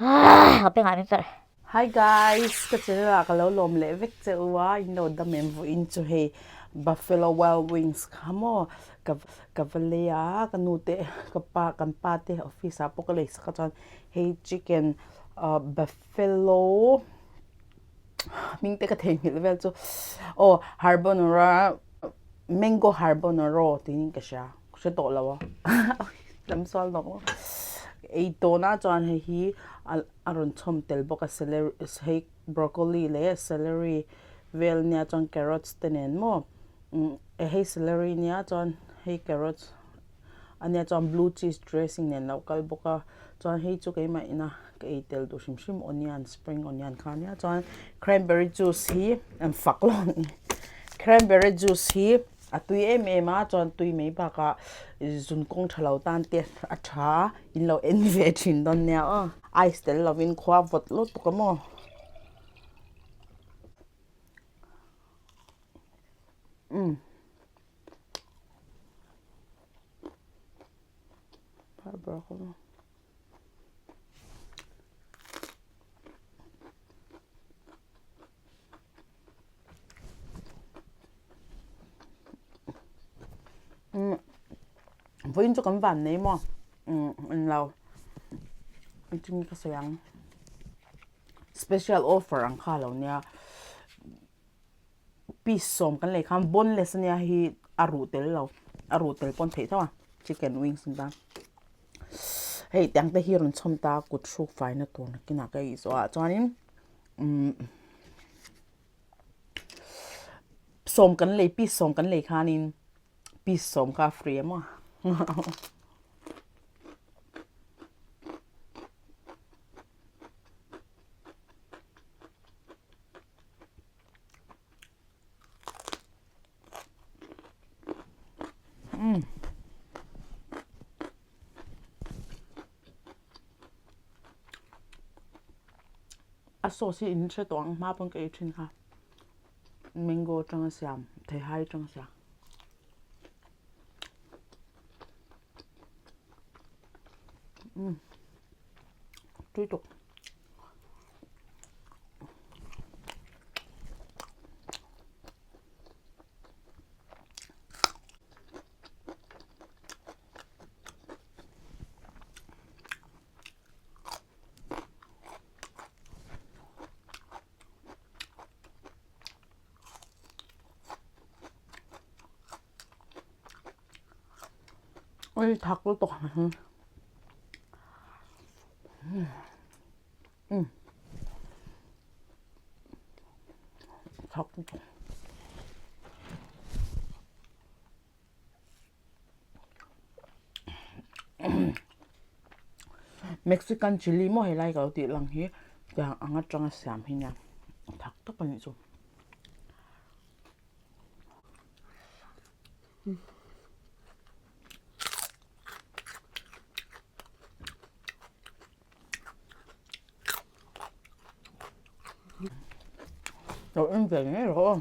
Ka bengah min perh. Hi guys, ka channel ah ka lo lawm leh vek che u a, in lo dam em vawiin chu hei Buffalo Wild Wings kha maw ka ka va lei a, ka nu te ka pa kan pa te office ah pawh ka lei sak a chuan hei chicken buffalo hming te ka theihnghilh vel chu aw harbonara mango harbonaro tiin ka hria. Hre tawh lo a lam sual nawk nawk ei tawhna chuan hei hi a rawn chhawm tel bawk a celery hei broccoli leh celery vel nia chuan carrots te nen maw hei celery nia chuan hei carrots ania chuan blue cheese dressing nen lo kal bawk a chuan hei chu keimah ina ka ei tel duh hrim hrim onion spring onion kha ania chuan cranberry juice hi an fak lo a ni cranberry juice hi. A tui em em a chuan tui mai bakah zun kawng tha lo tan te a tha a in lo en ve thin dawn nia aw. Ice tel lovin khua vawt lutuk a maw. Umm. Vawiin chu kan van nei maw en lo engtin nge ka sawi ang special offer ang kha lo nia piece sawm kan lei khan boneless ania hi a ruh tel lo a ruh tel pawn theih tho a chicken wings an tan hei tiang te hi rawn chhawm ta kut hruk faina tur nakinah ka ei zawh ah chuanin. Umm sawm kan lei piece sawm kan lei khanin piece sawm kha a free a maw umm. A sauce hi in hre tawh ang hma pawn ka ei thin kha mango atanga siam theihai atanga siam. Umm tui tuk. Ôi thật luôn toàn ừ. Thật Mexican chilli maw helai ka lo tih lang hi tiang ang atanga siam hi nia thak tak a nih chu. Lo en ve ngei rawh aw.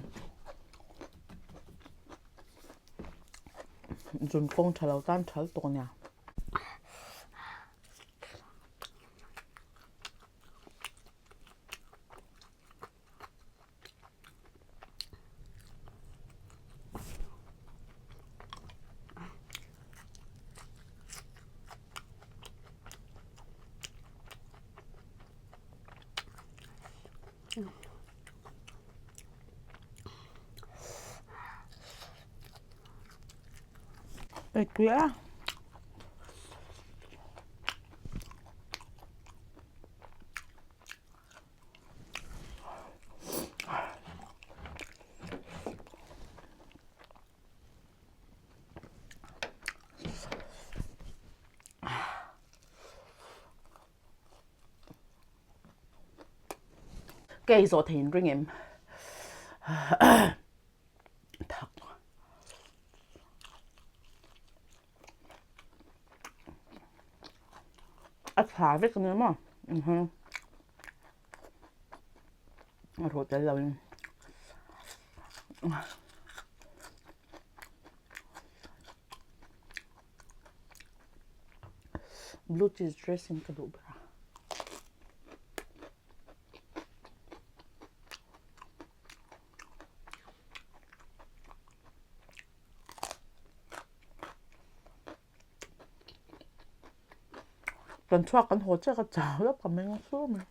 Zun kawng tha lo tan thal tawh nia. Tui a. Ka ei zawh thei in ring em? Thak. A tha vek a ni maw? A rawh tel lo in. Blue cheese dressing ka duh ber a. Kan chhuak kan haw chiah ka chau lawk ka meng sur mai.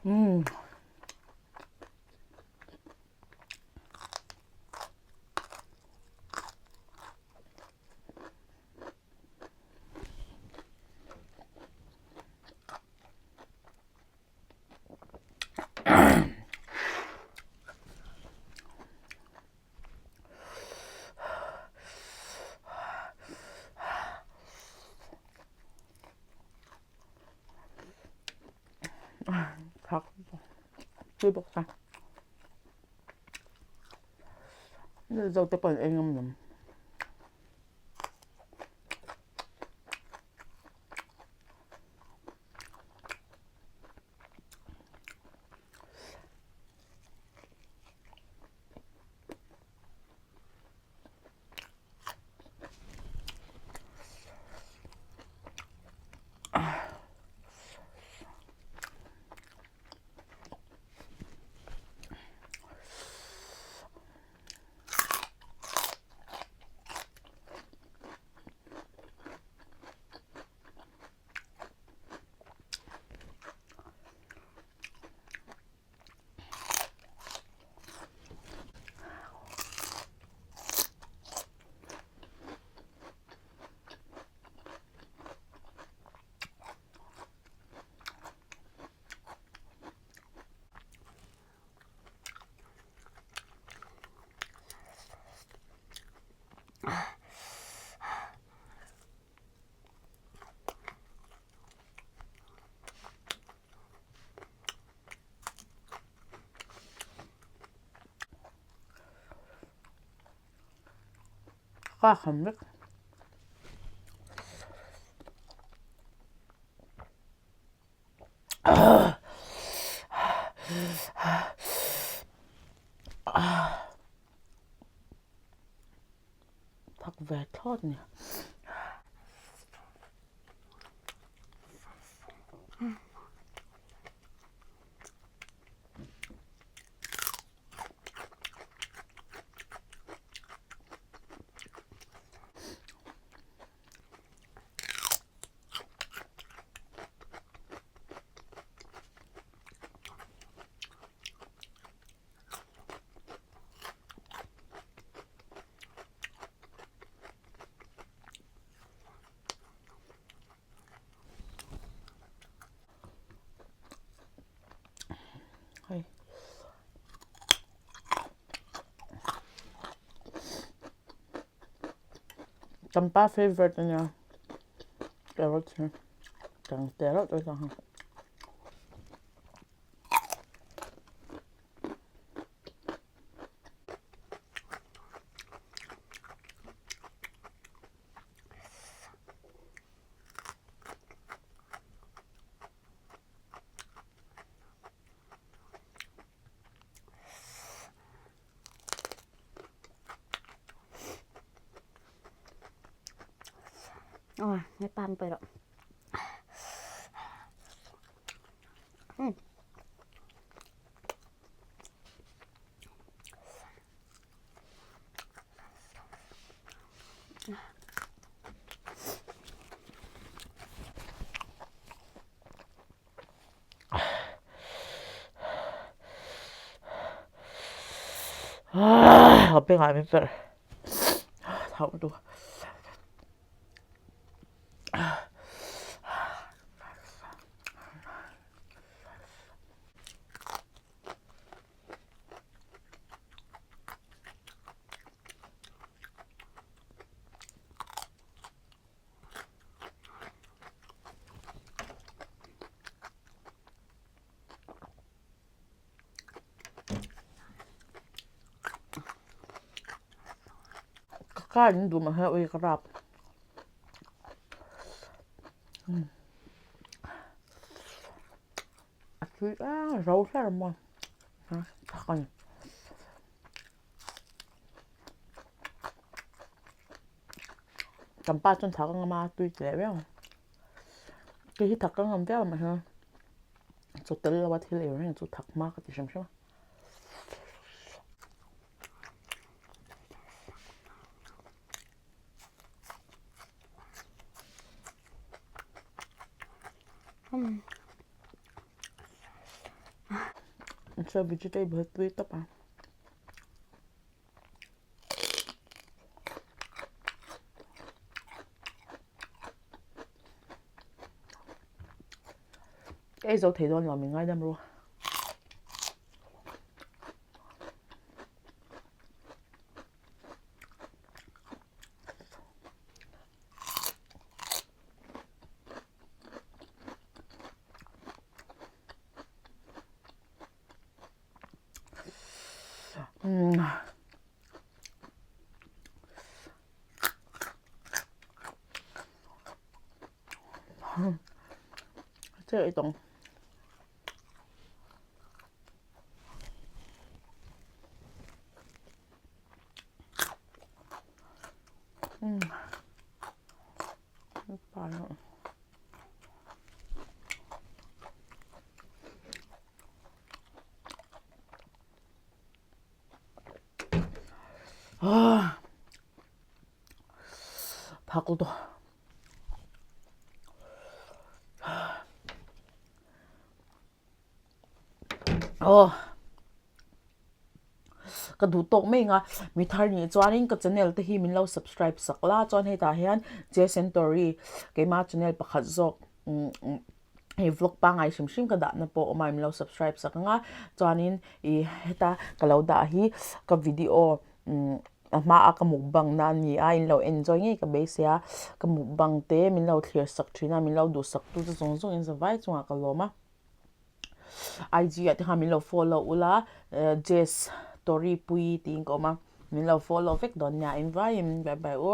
Umm. Thak tui bawk ta. Zo te pawh an ei ngam lo. Ka kham vek. Thak ve thlawt nia. Hei. Kan pa favorite ania. Carrot hi. Kan carrot atang hi. Ôi, cái panไปrồi. Ừ. Ah, a bengah min perh thauh duh. Ka car in duh mah hi ui ka rap. A tui a ro hlar maw thak a ni. Kan pa chuan thak a ngam a tui ti leh viau ang. Kei hi thak ka ngam viau ang mahse chaw tel lo a thil ei reng chu thak hma ka ti hrim hrim a. Chuan vegetable tui tawp a. Ka ei zo thei dawn lo min ngaidam ru.这一种。Thakul to. Aw ka duh tawk mai ang a mi thar nih chuanin ka channel te hi min lo subscribe sak la chuan hetah hian Jsentory keima channel pakhat zawk hei vlog pangngai hrim hrim ka dahna pawh a awm a min lo subscribe sak ang a chuanin ih heta ka lo dah hi ka video a hmaa ka mukbang na a ni a in lo enjoy ngei ka beisei a ka mukbang te min lo thlir sak thin a min lo duhsak tu te zawng zawng in zavai chungah ka lawm a IG ah te khan min lo follow ula Jess Tory Puii tiin ka awm a min lo follow vek dawn nia in vaiin bye bye u.